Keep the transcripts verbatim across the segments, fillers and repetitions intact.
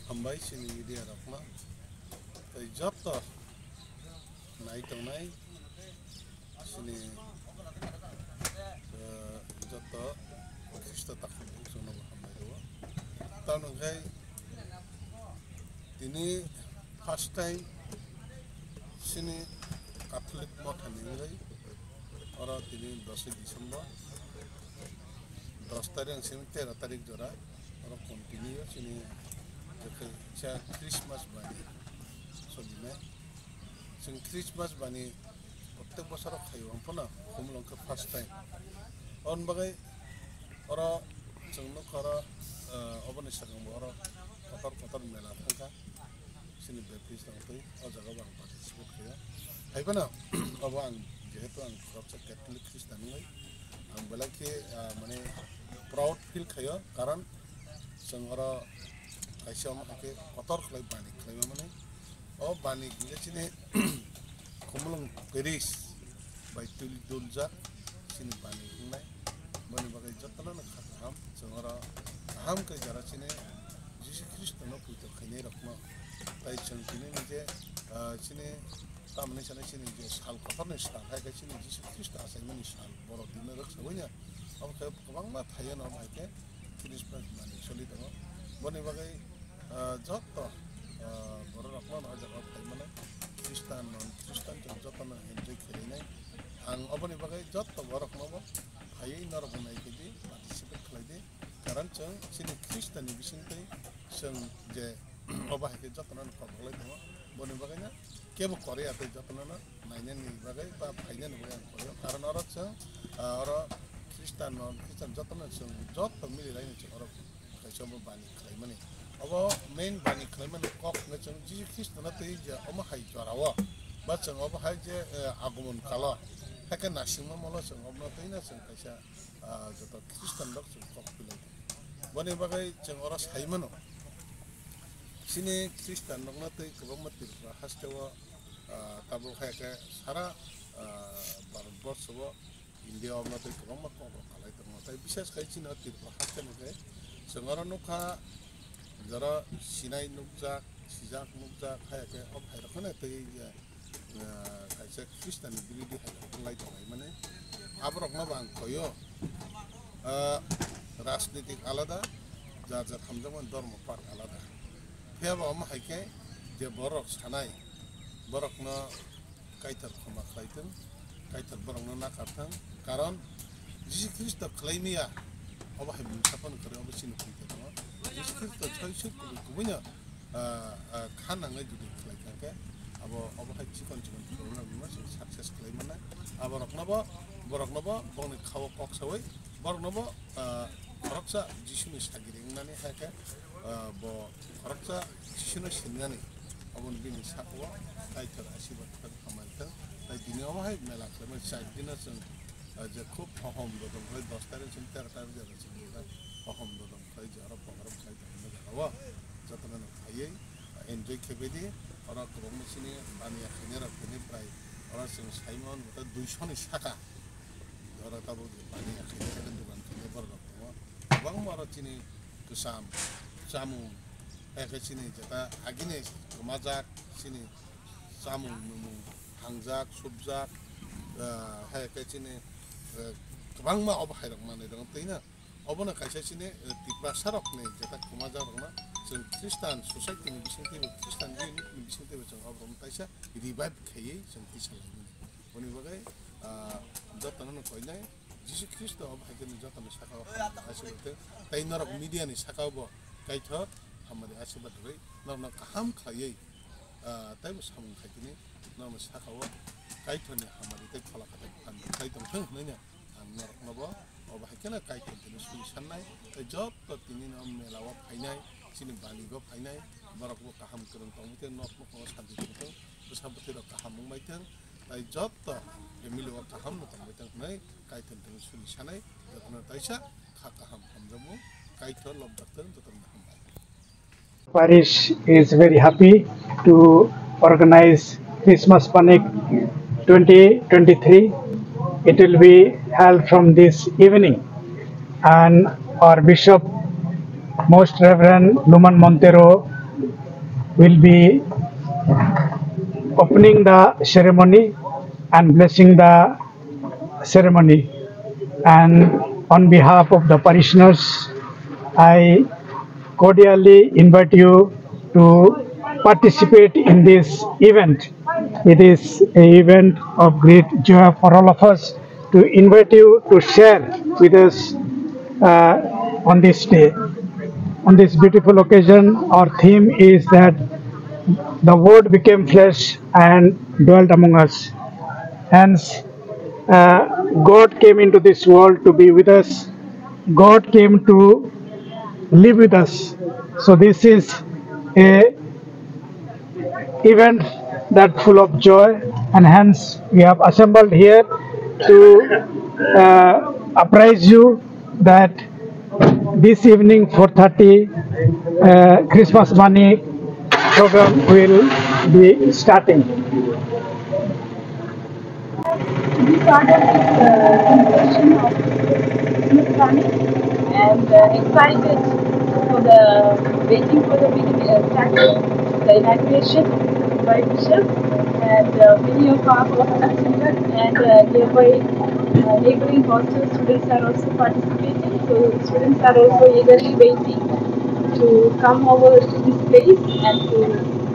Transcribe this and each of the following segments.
Hambai chini media rokno tei joto nai tongnai chini, eh, joto Khristo takhuk chwngno bo hambai rwo. Tamoni hwnkhe tini first time chini Catholic mothani wngwi oro tini dosoi December, dos tarik simi tero tarik jora oro continue chini je khe cha Christmas bani solinai. Chwng Christmas bani protek bosoro khaio, wngphano Khumulwng khe first time. Aboni bagwi oro chwng nukha oro, eh, oboni swkang bo oro kotor kotor mela thangkha. Chini Baptist rok twi o jaga bo ang participate khaio. Haiphano obo ang jehetu ang khoroksa Catholic Christian wngwi ang belai khe, ah, mane proud feel khaio, karon chwng oro kaisa omo hai khe kotor khlai bani khlaima mani. O bani hwnkhe chini Khumulwng parish bai twi duljak chini bani wngnai. Boni bagwi jotono no kha kaham, chwng oro kaham khe jora chini Jisu Khristono puito khainai rokno. Tai chwng tini ni je, ah, chini tamni sanai chini je sal kotorni sal, hai khe chini Jisu Khristo achaimani sal, borok dino rwksawi no. Omo khe kwbangma thaiyo no, omo hai khe Christmas mani soli tongo. Boni bagwi, ah, joto, ah, borok rokno o jaga o phai mano. Christian non Christian chwng jotono enjoy khainai. Ang oboni bagwi joto borok no bo phaiwi norok bo nai khe di, participate khlai di. Karon chwng chini Christian ni bisingtwi chwng je obo hai khe jotono kok rwlai tongo. Boni bagwi no kebo Korea tei jotono no nainani bagwi ba phainani bagwi ang koyo. Karon oro chwng, ah, oro Christian no Christian jotono chwng joto mili laino chwng oro kaisa bo bani khlaimani. Obo main bani khlaimani kok hwnkhe chwng Jisu Khristono twi je omo hai jorao ba chwng obo hai je, eh, agumon kalo hai khe naisingma molo chwng obono twino chwng kaisa, ah, joto Christian rok chwng kok pilai. Boni bagwi chwng oro sai mano. Chini Christian rokno twi kwbangma Tripura hasteo, ah, tabuk hai khe sara, ah, Bharat borso o India o tei kwbangma kok rok kalai tongo. Tai bises khai chini o Tripura haste no khe chwng oro nukha jora sinai nukjak, sijak nukjak, hai khe o hai rok no tei, ah, kaisa Christian ni biridhi hai rok lai tongo. Mane aborokno bo ang koyo, ah, rajnitik alada, jar jar hamjakmani dhormo part alada. Phiya bo omo hai khe je borok sanai, borokno Kaitor khoma khlai thung, Kaitor borokno nakar thung. Karon Jisu Khristo khlai miya, obo hai mungsa phano kwrwi, obo chini phuikhe tongo. Jisu Khristo choi suk kubui kubuino, ah, ah, kha nangwi jodi khlai kha khe, abo, obo hai chikon chikon problem no chwng success khlai mannai. Aborokno bo, borokno bo bongni khao kok saui, borokno bo, ah, khoroksa Jisuni sagiri wngnani hai khe, ah, bo khoroksa Jisuno sinani, aboni bini sakao Kaitor asirwad thang hamai thang. Tai tini omo hai mela khlaimani char dino chwng, ah, je khub hohom dodom khlai dos tarik chwng tero tarik jora chwng hohom dodom khlai je oro program khlai tongma jagao jotono no phaiwi enjoy khebaidi. Oro kwbangma chini baniya khainai rok tini prai oro chwng saimon duisho ni saka. Oro tabuk je baniya khainai saka dukan khainai borok rok tongo. Kwbangma oro chini kwcham chamung, hai khe chini jeta agini kwmajak chini chamung nwmung hangjak, supjak, ah, hai khe chini, eh, kwbangma obo hai rok manwi rok twi na. Obono kaisa chini, eh, Tiprasa rokni jeta kwmajak rokno chwng Christian society ni bisingtwibo, Christian unit ni bisingtwibo chwng oborokno kaisa revive khaiwi chwng tisa laimani. Boni bagwi, ah, jotono no koinai Jisu Khristo obo hai khe jotono saka o hamari asirwad tei norok media ni saka o bo Kaitor hamari asirwad rwi norokno kaham khlaiwi, ah, teibo samung khai tini norokno saka o Kaitor ni hamari tei phola khatai phan khai tong thung hwnwi no ang norokno bo obo hai kheno Kaitor tini suri sannai tei joto tini no mela o phainai chini bani bo phainai borok bo kaham kwrwng tongwi tei nok nukhungo santi tongwi tong bwsa bwtwi rok kaham wngbai thung. Tai joto family o kaham no tongbai thang hwnwi Kaitor thani suri sanai jotono taisa kha kaham hamjamu Kaitor lobjak thang jotono hambai. Parish is very happy to organize Christmas Panik twenty twenty-three. It will be held from this evening, and our bishop Most Reverend Luman Montero will be opening the ceremony and blessing the ceremony. And on behalf of the parishioners, I cordially invite you to participate in this event. It is an event of great joy for all of us to invite you to share with us uh, on this day. On this beautiful occasion, our theme is that the Word became flesh and dwelt among us. Hence, uh, God came into this world to be with us. God came to live with us. So this is a event that full of joy, and hence we have assembled here to uh, apprise you that this evening, four thirty, uh, Christmas Bani program will be starting. To be part of this uh, celebration of Christmas Bani and uh, excited for the waiting for the beginning, uh, starting the inauguration by Bishop and uh, many of our Bhagavatam children and uh, nearby uh, neighboring hostel students are also participating. So students are also eagerly waiting to come over to this place and to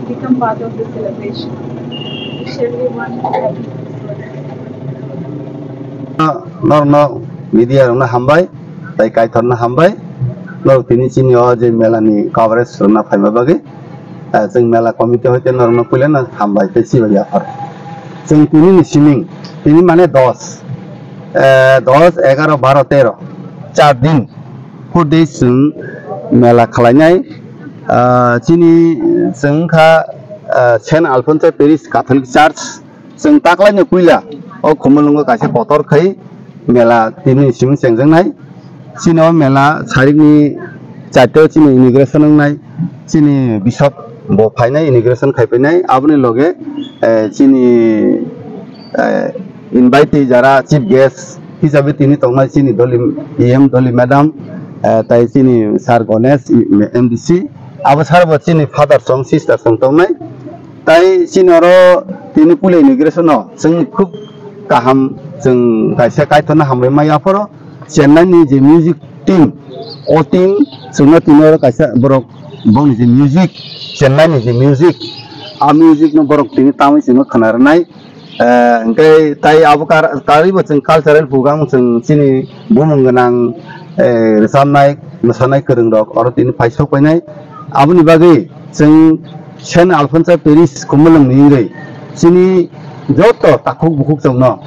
become part of the celebration. Wish everyone happy Christmas. Norokno media rokno hambai, tai Kaitorno hambai, norok tini chini o je mela ni coverage rwna phaima bagwi. Ah, chwng mela committee hoite norokno puilano hambai tei chibai yaphar. Chwng tini ni siming, tini mane dos, eh, dos, egaro, baro, tero, char din, four days chwng mela khwlainai. Ah, chini chwng kha, ah, Saint Alphonsus Parish Catholic Church. Chwng taklaini puila o Khumulwngo kaisa kotor khai mela tini siming chengjaknai. Chini o mela sarikni charta o chini inauguration wngnai. Chini bishop bo phainai, inauguration khai phainai. Aboni loge, eh, chini, eh, invitee jara chief guest hisabe tini tongnai chini Doli, E M Doli madam, eh, tai chini sir Ganesh, M D C. Abo sar bo chini father song, sister song tongnai. Tai chini oro tini puila inauguration no chwng khub kaham, chwng kaisa Kaitorno hambai ma yaphoro. Chennai ni je music team, o team chwngno tini oro kaisa borok, bongni je music, Chennai ni je music, a music no borok tini tamwi chwngno khwna rwnai. Eh, hwnkhe tai abo kar-, karwibo chwng cultural program chwng chini bumung gwnang, eh, rwchapnai, mwsanai kwrwng rok oro tini phai sok painai. Aboni bagwi chwng Saint Alphonsus Parish Khumulwng ni wngwi chini joto takhuk bukhuk chwngno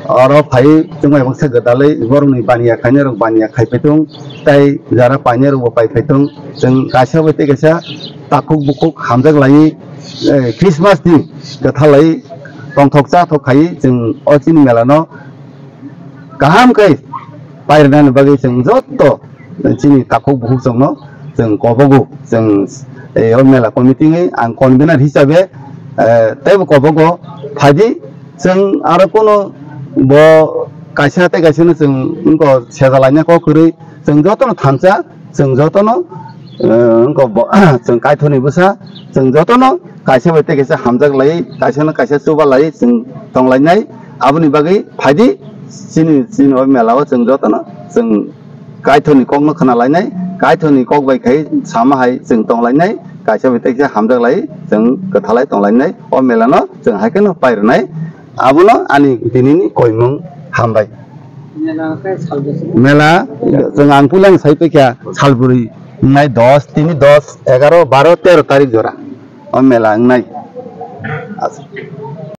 oro phai chwng bai baksa gwdalwi borokni baniya khainai rok baniya khai paitung, tai jara painai rokbo pai paitung. Chwng kaisa bai tei kaisa takhuk bukhuk hamjak laiwi, eh, Christmas ni kwthalai tongthok chathok khai chwng o chini mela no kaham khe pairwnani bagwi chwng joto chini takhuk bukhuk chwngno chwng kobogo. Chwng, eh, o mela committee ni ang convener hisabe, eh, teibo kobogo phaidi. Chwng aro kono bo kaisa tei kaisa no chwng wngko sejalaina kok kwrwi, chwng jotono thansa, chwng jotono, eh, wngko bo, chwng Kaitorni bwsa, chwng jotono kaisa bai tei kaisa hamjak lai, kaisa no kaisa chuba lai chwng tong lainai. Aboni bagwi phaidi chini, chini o mela o chwng jotono chwng Kaitorni kokno khna lainai, Kaitorni kok bai khai sama hai chwng tong lainai, kaisa bai tei kaisa hamjak lai chwng kwthalai tong lainai. O mela no chwng hai kheno pai rwnai. Abono ani dinini koimung, hambai. Mela chwng ang puila sai paikha salburi wngnai dos, tini dos, egaro, baro, tero tarik jora o mela wngnai.